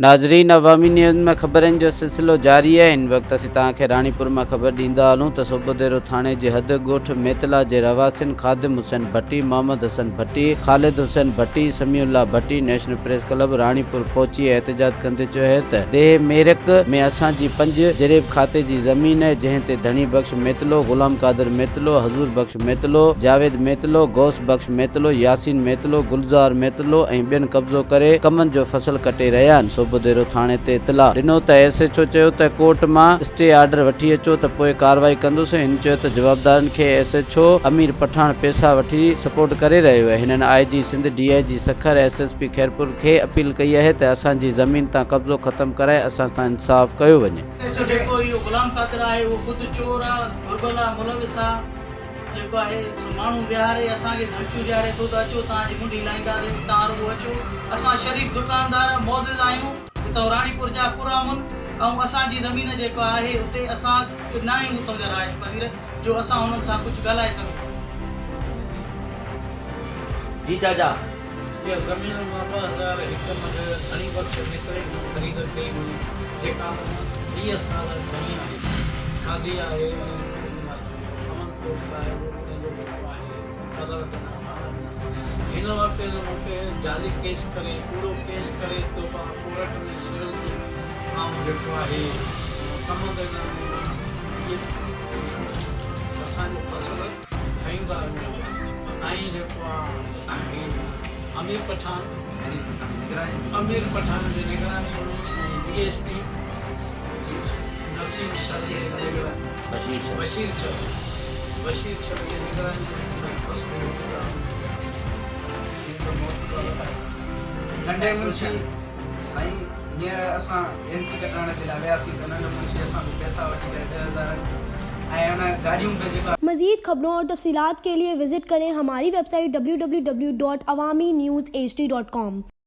ناظرين عوامي نيوز ۾ خبرن جو سلسلو جاري آهي هن وقت اسين توهان کي راڻيپور مان خبر ڏيندا هلون ته صوبوديرو ٿاڻي جي حد ڳوٺ ميتلا جي رهواسين خادم حسين ڀٽي، محمد حسن ڀٽي، خالد حسين ڀٽي، سميع الله ڀٽي نيشنل پريس ڪلب راڻيپور پهچي احتجاج ڪندي چيو آهي ته ديهه ميرڪ ۾ اسان جي پنج جريب کاتي جي زمين آهي جنهن تي ڌڻي بخش ميتلو، غلام قادر ميتلو، حضور بخش ميتلو، جاويد ميتلو، غوث بخش ميتلو، ياسين ميتلو، گلزار ميتلو ۽ ٻين قبضو ڪري ڪمند جو فصل ڪٽي رهيا آهن. صوڀوديرو ٿاڻي تي اطلاع ڏنو ته ايس ايڇ او چيو ته ڪورٽ مان اسٽي آرڊر وٺي اچو ته پوء ڪارروائي ڪندس. هن چيو ته جوابدارن کي S H O Amir Pathan پئسا وٺي سپورٽ ڪري رهيو آهي. هنن I G Sindh, D I G Sukkur, S S P Khairpur کي اپيل ڪئي آهي ته اسان جي زمين تان قبضو ختم ڪرائي اسان سان انصاف ڪيو وڃي. ايس ايڇ او جيڪو اهو غلام قادر آهي اهو خود چور آ، گهربل آ، ملوث آ. جيڪو آهي سو ماڻهو ويهاري اسان کي ڌمڪيون ڏياري ٿو ته اچو توهان جي منڍي لاهينداسين توهان رڳو اچو اسان شريف دڪاندار معزز آهيون هتان راڻيپور جا پرامن ۽ اسان جي زمين جيڪا آهي اتي اسان نه آهيون اتان جا رهائش پذير جو اسان انهن سان ڪجهه ڳالهائي سگهون. جي چاچا. اها زمين مان 2001 ۾ ڌڻي بخش ميتري کان خريد ڪئي هئي، جيڪا مون 20 سال کنئي آهي، کاڌي آهي ۽ امن ڪوٽ آهي اهو به پنهنجو جيڪو آهي عدالت ۾ حوالا ڏنا. هن وقت هن مون تي جعلي ڪيس ڪري، ڪوڙو ڪيس ڪري توبه ڪورٽ ۾ سول جي آئون جيڪو آهي ڪمند هن اهي اسان جو فصل کائيندا وڃن پيا ۽ جيڪو آهي امير پٺاڻ امير پٺاڻ جي نگراني ۾ ۽ ڊي ايس پي نسيم شر جي نگراني بشير شر بشير شر جي نگراني ۾ اسان فصل ننڍي منشي سائين هينئر اسان اين سي ڪٽرائڻ جي لاء وياسين ته ننڍو منشي اسان کان پئسا وٺي ڪري 10,000 ۽ ان گاڏيون به جيڪا مزيد خبرون اور تفصيلات کے لئے وزٽ ڪرين ھماري website W W W dot Awami news H D dot com.